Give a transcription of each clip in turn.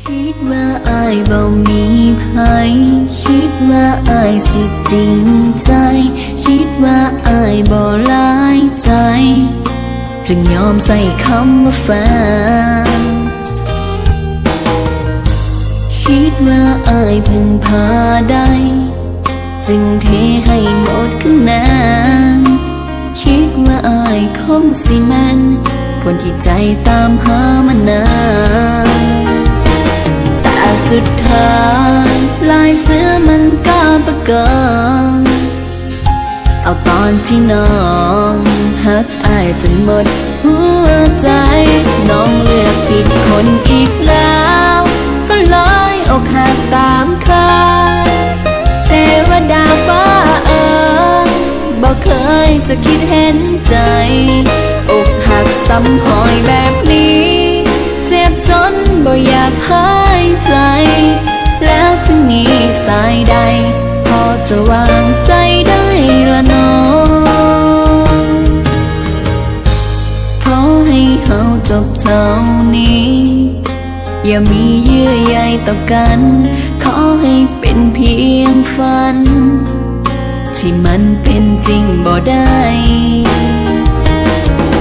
ຄິດວ່າອ້າຍບໍ່ມີໃຜ, ຄິດວ່າອ້າຍຊິຈິງໃຈ, ຄິດວ່າອ້າຍບໍ່ຫຼາຍໃຈ, ຈຶ່ງຍອມໃຊ້ຄຳວ່າແຟນ. ຄິດວ່າອ້າຍເພິ່ງພາໄດ້, ຈຶ່ງເທໃຫ້ໝົດຂະແໜງ. ຄິດວ່າອ້າຍຄົງຊິແມ່ນ ຄົນທີ່ໃຈຕາມຫາມານານ. ແຕ່ສຸດທ້າຍ ລາຍເສືອມັນກໍປາກົດ ເອົາຕອນທີ່ນ້ອງຮັກອ້າຍຈົນໝົດຫົວໃຈ. ນ້ອງເລືອກຜິດຄົນອີກແລ້ວ ກໍເລີຍອົກຫັກຕາມຄາດ. ເທວະດາຟ້າເອີຍ ບໍ່ເຄີຍຈະຄິດເຫັນໃຈ. ອົກຫັກຊ້ຳຮອຍແບບນີ້ ເຈັບຈົນບໍ່ຢາກຫາຍໃຈ. ແລ້ວຊິມີສາຍໃດ ພໍຈະວາງໃຈໄດ້ລະນ້ອງ? ຂໍໃຫ້ເຮົາຈົບເທົ່ານີ້ ຢ່າມີເຍື່ອໃຍຕໍ່ກັນ. ຂໍໃຫ້ເປັນພຽງຝັນ ທີ່ມັນເປັນຈິງບໍ່ໄດ້.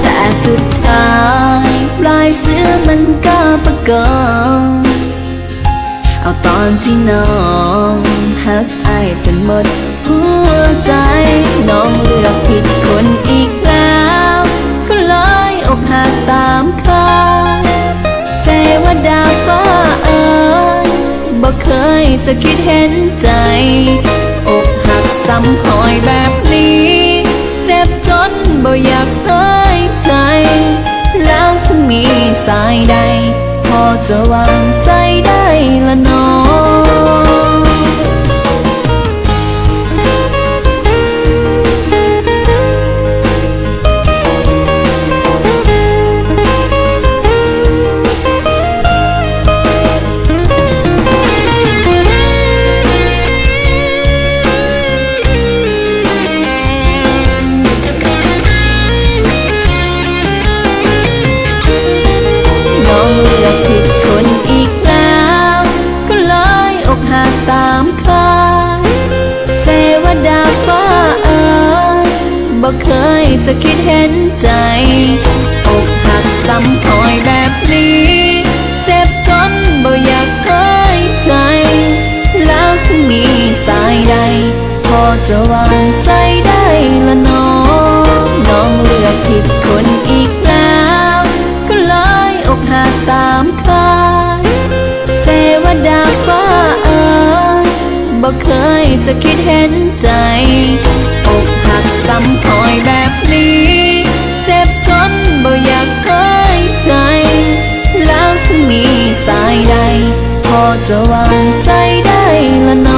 ແຕ່ສຸດທ້າຍ ລາຍເສືອມັນກໍປາກົດ ເອົາຕອນທີ່ນ້ອງຮັກອ້າຍຈົນໝົດຫົວໃຈ. ນ້ອງເລືອກຜິດຄົນອີກແລ້ວ ກໍເລີຍອົກຫັກຕາມຄາດ. ເທວະດາຟ້າເອີຍ ບໍ່ເຄີຍຈະຄິດເຫັນໃຈ. ອົກຫັກຊ້ຳຮອຍແບບນີ້ ເຈັບຈົນບໍ່ຢາກຫາຍໃຈ. ແລ້ວຊິມີສາຍໃດ ພໍຈະວາງໃຈໄດ້ລະນ້ອງ? ນ້ອງເລືອກຜິດຄົນອີກແລ້ວ ກໍເລີຍອົກຫັກຕາມຄາດ. ເທວະດາຟ້າເອີຍ ບໍ່ເຄີຍຈະຄິດເຫັນໃຈ. ອົກຫັກຊ້ຳຮອຍແບບນີ້ ເຈັບຈົນບໍ່ຢາກຫາຍໃຈ. ແລ້ວຊິມີສາຍໃດ ພໍຈະວາງໃຈໄດ້ລະນ້ອງ? ນ້ອງເລືອກຜິດຄົນອີກແລ້ວ ກໍເລີຍອົກຫັກຕາມຄາດ. ເທວະດາຟ້າເອີຍ ບໍ່ເຄີຍຈະຄິດເຫັນໃຈ. ອົກຫັກຊ້ຳຮອຍແບບນີ້ ເຈັບຈົນບໍ່ຢາກຫາຍໃຈ. ແລ້ວຊິມີສາຍໃດ ພໍຈະວາງໃຈໄດ້ລະນ້ອ?